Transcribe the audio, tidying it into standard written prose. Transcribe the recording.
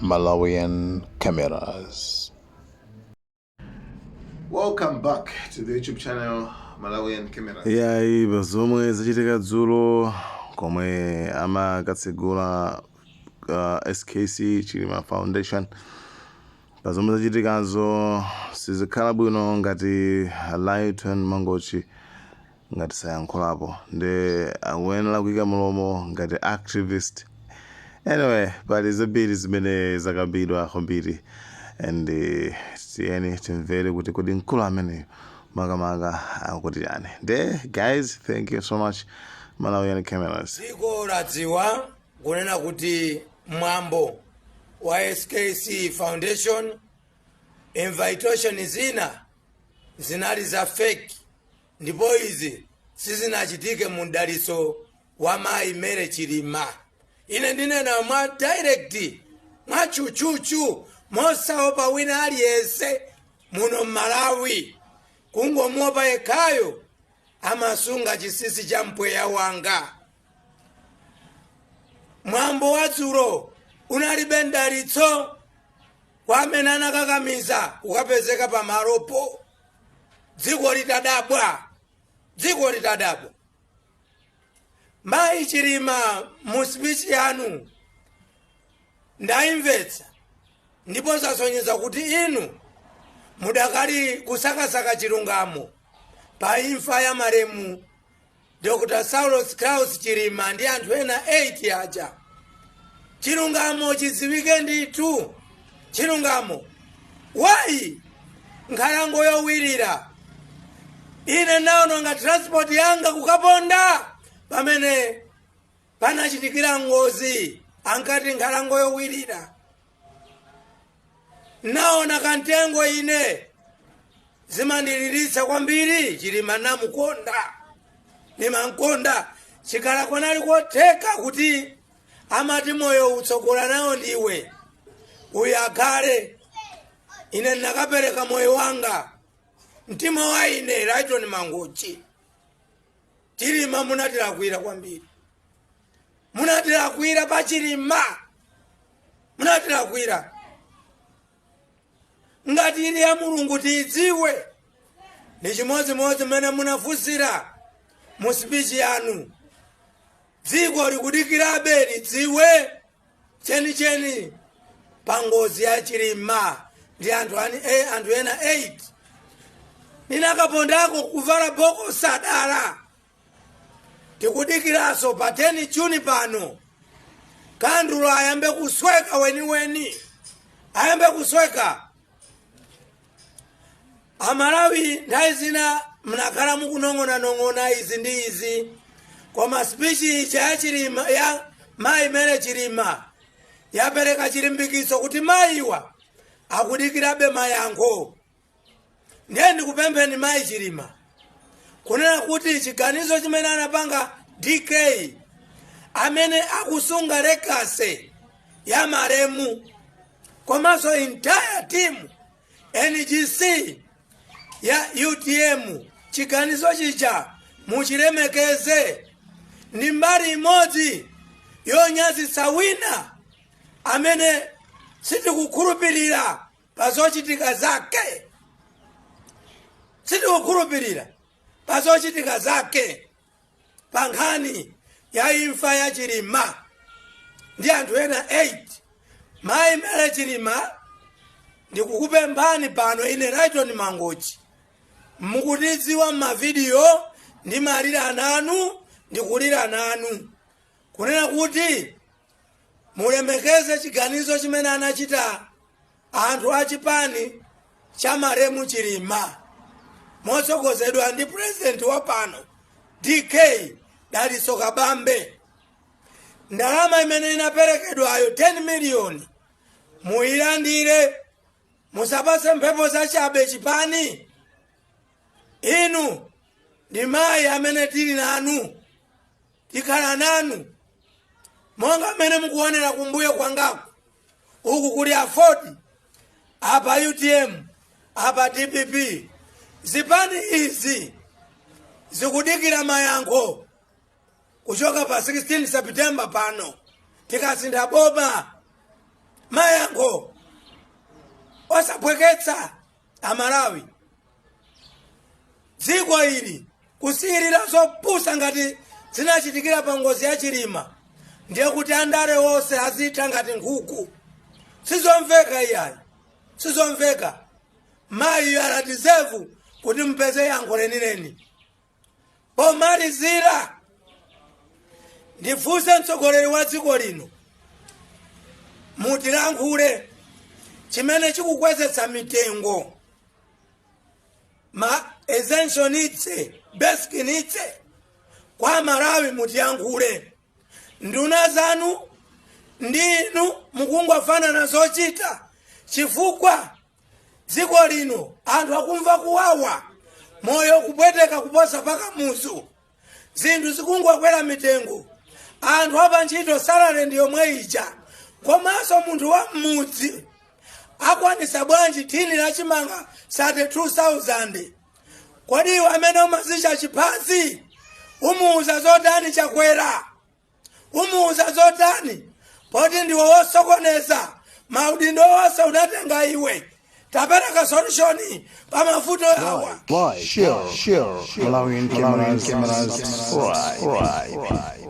Malawian Cameras. Welcome back to the YouTube channel Malawian Cameras. Iyayi, pa zomwe zachitika dzulo komwe amakatsegula SKC Chilima Foundation, pa zomwe zachitikazo sizikhala bwino ngati Lighton Mangochi ngati sayankhulapo, ndi akuyenera kuyika mulomo ngati activist. Anyway, pali zambiri zimene zakambidwa kwambiri and tiyeni timvere kuti kodi mkulu ameneyo makamaka akuti chani. Nde guys, thank you so much, Malawian Cameras. Dziko ladziwa kunena kuti mwambo wa SKC Foundation, invitation zina zinali za fake, ndipo izi sizinachitike mu mdalitso wa mayi Mary Chilima. Ine ndinena mwa direct, mwa chuchuchu, mosaopa wina aliyense muno Mmalawi, kungomuopa yekhayo amasunga chinsinsi cha mpweya wanga. Mwambo wa dzulo unalibe mdalitso kwa amene anakakamiza kukapezeka pamalopo. Dziko litadabwa, dziko litadabwa. Mayi Chilima, mu speech yanu ndayimvetsa, ndipo zasonyeza kuti inu mudakali kusakasaka chilungamo pa imfa ya malemu Dr Saulos Klaus Chilima ndi anthu ena 8 aja. Chilungamo chidziwike ndithu, chilungamo. Why nkhalango yowirira? Ine naononga transport yanga kukaponda pamene panachitikira ngozi, ankati nkhalango yowirira. Naona kantengo, ine zimandiliritsa kwambiri. Chilima namukonda, nimankonda. Chikhala kwanali kotheka kuti amati moyo utsogola nawo ndiwe uyu akhale, ine ndinakapereka moyo wanga, mtima wa ine Lighton Mangochi. Chilima, munatilakwira kwambiri, munatilakwira pa Chilima, munatilakwira. Ngati ili ya Mulungu tiidziwe, ni chimodzimodzi mmene munafunsira mu speech yanu. Dziko likudikirabe lidziwe chenicheni pa ngozi ya Chilima ndi anthu ena 8. Ninakapondako kuvala bokosi dala. Tikudikiranso pa 10 Juni pano kandulo ayambe kusweka weniweni, ayambe kusweka. Amalawi, nthawi zina mnakhala mukunong'onanong'ona izi ndi izi, koma speech ija ya Chilima, ya mayi Mary Chilima, yapereka chilimbikitso kuti mayiwa akudikirabe mayankho. Ndiye ndikupempheni, mayi Chilima, kunena kuti chiganizo chimene anapanga DK amene akusunga legacy ya malemu, komanso entire team NGC ya UTM, chiganizo chija muchilemekeze. Ndi mbali imodzi yonyazitsa wina amene sitikukhulupirira pa zochitika zake, sitikukhulupirira pa zochitika zake pa nkhani ya imfa ya Chilima ndi anthu ena 8. Mayi Mary Chilima, ndikukupemphani pano ine Lighton Mangochi, mukutidziwa m'mavidiyo, ndimalira nanu, ndikulira nanu, kunena kuti mulemekeze chiganizo chimene anachita anthu achipani cha malemu Chilima motsogozedwa ndi president wa pano DK Dalitso Kabambe. Ndalama imene inaperekedwayo, 10 miliyoni, muyilandire, musapase mphepo zachabe chipani. Inu ndi mayi amene tili nanu, tikhala nanu. Monga mmene mukuonera kumbuyo kwangaku, uku kuli AFORD, apa UTM, apa DPP. Zipani izi zikudikira mayankho kuchoka pa 16 September pano tikasintha boma, mayankho. Osapweketsa Amalawi. Dziko ili kusiyirira zopusa ngati zinachitikira pa ngozi ya Chilima, ndiye kuti andale wonse azitha ngati nkhuku. Sizomveka iyayi, sizomveka. Mayi, you are deserve kuti mupeze yankho lenileni. Pomalizira, ndifunse mtsogoleri wa dziko lino, mutilankhule chimene chikukwezetsa mitengo ma essential needs, basic needs kwa Malawi. Mutiyankhule. Nduna zanu ndinu mukungofanana zochita, chifukwa dziko lino anthu akumva kuwawa, moyo kupweteka kuposa paka muzu. Zinthu zikungokwera mitengo, anthu apa ntchito salary ndi yomwe ija. Komanso munthu wa m'mudzi akwanisa bwanji thini la chimanga 32,000? Kodi iwe amene umazicha chiphazi umuuza zotani Chakwera? Umuuza zotani poti ndiwe wosokoneza? Maudindo wonse unatenga iwe. Tapereka solution pa mavuto awa. Like, share, Malawian cameras, subscribe.